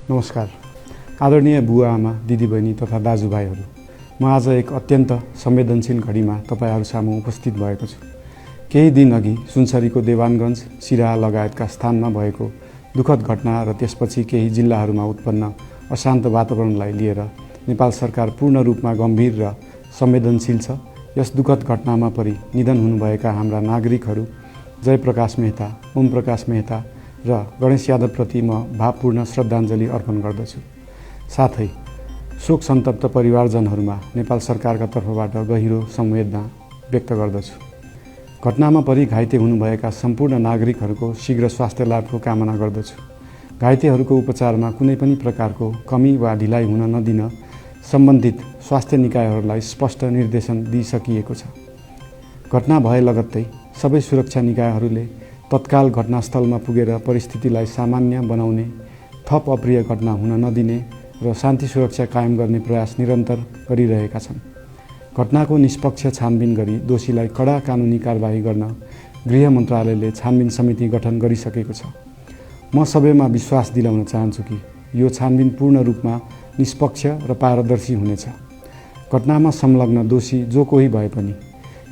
नमस्कार। आदरणीय बुवा आमा, दिदीबहिनी तथा दाजुभाइहरू, म आज एक अत्यन्त संवेदनशील घडीमा तपाईहरू सामु उपस्थित भएको छु। केही दिन अघि सुनसरीको देवानगञ्ज, सिराहा लगायतका स्थानमा भएको दुःखद घटना र त्यसपछि केही जिल्लाहरूमा उत्पन्न अशान्त वातावरणलाई लिएर नेपाल सरकार पूर्ण रूपमा गम्भीर र संवेदनशील छ। यस दुःखद घटनामा परि निधन हुनुभएका हाम्रा नागरिकहरू जयप्रकाश मेहता, ओमप्रकाश मेहता र गणेश यादवप्रति म भावपूर्ण श्रद्धाञ्जली अर्पण गर्दछु। साथै शोक सन्तप्त परिवारजनहरूमा नेपाल सरकारका तर्फबाट गहिरो संवेदना व्यक्त गर्दछु। घटनामा परि घाइते हुनुभएका सम्पूर्ण नागरिकहरूको शीघ्र स्वास्थ्य लाभको कामना गर्दछु। घाइतेहरूको उपचारमा कुनै पनि प्रकारको कमी वा ढिलाइ हुन नदिन सम्बन्धित स्वास्थ्य निकायहरूलाई स्पष्ट निर्देशन दिइसकिएको छ। घटना भए लगत्तै सबै सुरक्षा निकायहरूले तत्काल घटनास्थलमा पुगेर परिस्थितिलाई सामान्य बनाउने, थप अप्रिय घटना हुन नदिने र शान्ति सुरक्षा कायम गर्ने प्रयास निरन्तर गरिरहेका छन्। घटनाको निष्पक्ष छानबिन गरी दोषीलाई कडा कानुनी कारबाही गर्न गृह मन्त्रालयले छानबिन समिति गठन गरिसकेको छ। म सबैमा विश्वास दिलाउन चाहन्छु कि यो छानबिन पूर्ण रूपमा निष्पक्ष र पारदर्शी हुनेछ। घटनामा संलग्न दोषी जो कोही भए पनि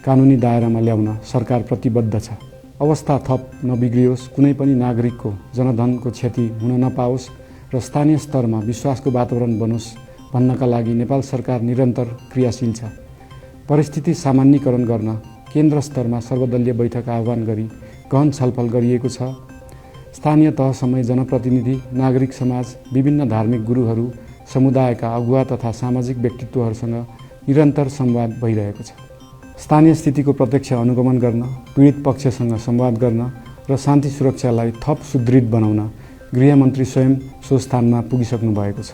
कानुनी दायरामा ल्याउन सरकार प्रतिबद्ध छ। अवस्था थप नबिग्रियोस्, कुनै पनि नागरिकको जनधनको क्षति हुन नपाओस् र स्थानीय स्तरमा विश्वासको वातावरण बनोस् भन्नका लागि नेपाल सरकार निरन्तर क्रियाशील छ। परिस्थिति सामान्यीकरण गर्न केन्द्र स्तरमा सर्वदलीय बैठक आह्वान गरी गहन छलफल गरिएको छ। स्थानीय तहसम्मै जनप्रतिनिधि, नागरिक समाज, विभिन्न धार्मिक गुरुहरू, समुदायका अगुवा तथा सामाजिक व्यक्तित्वहरूसँग निरन्तर संवाद भइरहेको छ। स्थानीय स्थितिको प्रत्यक्ष अनुगमन गर्न, पीडित पक्षसँग संवाद गर्न र शान्ति सुरक्षालाई थप सुदृढ बनाउन गृहमन्त्री स्वयं सो स्थानमा पुगिसक्नु भएको छ।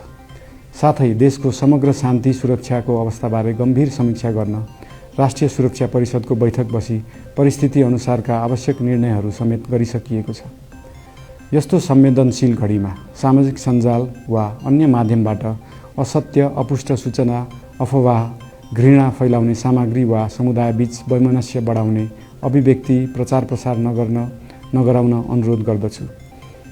साथै देशको समग्र शान्ति सुरक्षाको अवस्थाबारे गम्भीर समीक्षा गर्न राष्ट्रिय सुरक्षा परिषदको बैठक बसी परिस्थिति अनुसारका आवश्यक निर्णयहरू समेत गरिसकिएको छ। यस्तो संवेदनशील घडीमा सामाजिक सञ्जाल वा अन्य माध्यमबाट असत्य, अपुष्ट सूचना, अफवाह, घृणा फैलाउने सामग्री वा समुदायबीच वैमनस्य बढाउने अभिव्यक्ति प्रचार प्रसार नगराउन अनुरोध गर्दछु।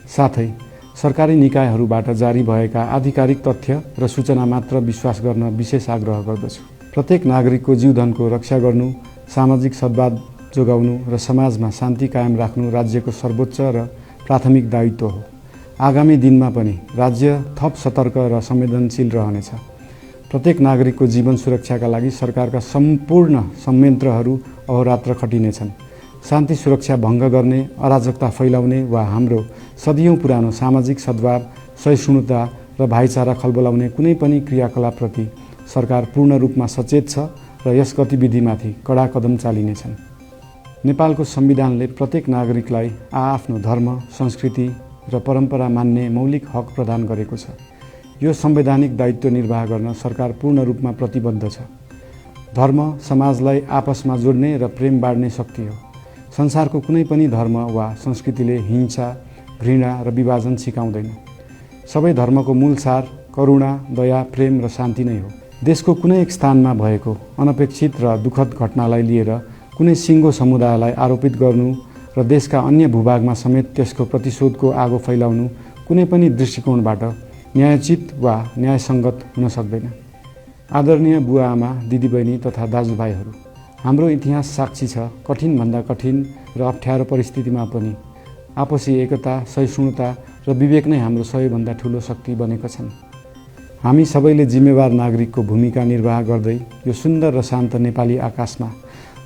साथै सरकारी निकायहरूबाट जारी भएका आधिकारिक तथ्य र सूचना मात्र विश्वास गर्न विशेष आग्रह गर्दछु। प्रत्येक नागरिकको जीवधनको रक्षा गर्नु, सामाजिक सद्भाव जोगाउनु र समाजमा शान्ति कायम राख्नु राज्यको सर्वोच्च र प्राथमिक दायित्व हो। आगामी दिनमा पनि राज्य थप सतर्क र संवेदनशील रहनेछ। प्रत्येक नागरिकको जीवन सुरक्षाका लागि सरकारका सम्पूर्ण संयन्त्रहरू अहोरात्र खटिनेछन्। शान्ति सुरक्षा भङ्ग गर्ने, अराजकता फैलाउने वा हाम्रो सदियौं पुरानो सामाजिक सद्भाव, सहिष्णुता र भाइचारा खलबलाउने कुनै पनि क्रियाकलापप्रति सरकार पूर्ण रूपमा सचेत छ र यस गतिविधिमाथि कडा कदम चालिनेछन्। नेपालको संविधानले प्रत्येक नागरिकलाई आआफ्नो धर्म, संस्कृति र परम्परा मान्ने मौलिक हक प्रदान गरेको छ। यो संवैधानिक दायित्व निर्वाह गर्न सरकार पूर्ण रूपमा प्रतिबद्ध छ। धर्म समाजलाई आपसमा जोड्ने र प्रेम बाँड्ने शक्ति हो। संसारको कुनै पनि धर्म वा संस्कृतिले हिंसा, घृणा र विभाजन सिकाउँदैन। सबै धर्मको मूल सार करुणा, दया, प्रेम र शान्ति नै हो। देशको कुनै एक स्थानमा भएको अनपेक्षित र दुःखद घटनालाई लिएर कुनै सिङ्गो समुदायलाई आरोपित गर्नु र देशका अन्य भूभागमा समेत त्यसको प्रतिशोधको आगो फैलाउनु कुनै पनि दृष्टिकोणबाट न्यायोचित वा न्यायसङ्गत हुन सक्दैन। आदरणीय बुवा आमा, दिदीबहिनी तथा दाजुभाइहरू, हाम्रो इतिहास साक्षी छ कठिनभन्दा कठिन र अप्ठ्यारो परिस्थितिमा पनि आपसी एकता, सहिष्णुता र विवेक नै हाम्रो सबैभन्दा ठूलो शक्ति बनेका छन्। हामी सबैले जिम्मेवार नागरिकको भूमिका निर्वाह गर्दै यो सुन्दर र शान्त नेपाली आकाशमा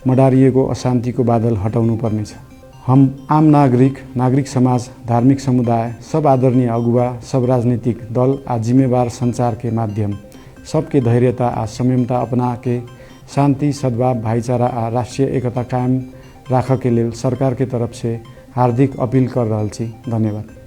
मडारिएको अशान्तिको बादल हटाउनु पर्नेछ। हम आम नागरिक, नागरिक समाज, धार्मिक समुदाय, सब आदरणीय अगुवा, सब राजनीतिक दल आ जिम्मेवार संचार के माध्यम सबके धैर्यता आ संयमता अपना के शांति, सद्भाव, भाईचारा आ राष्ट्रीय एकता कायम राख के लेल सरकार के तरफ से हार्दिक अपील कर रहल छी। धन्यवाद।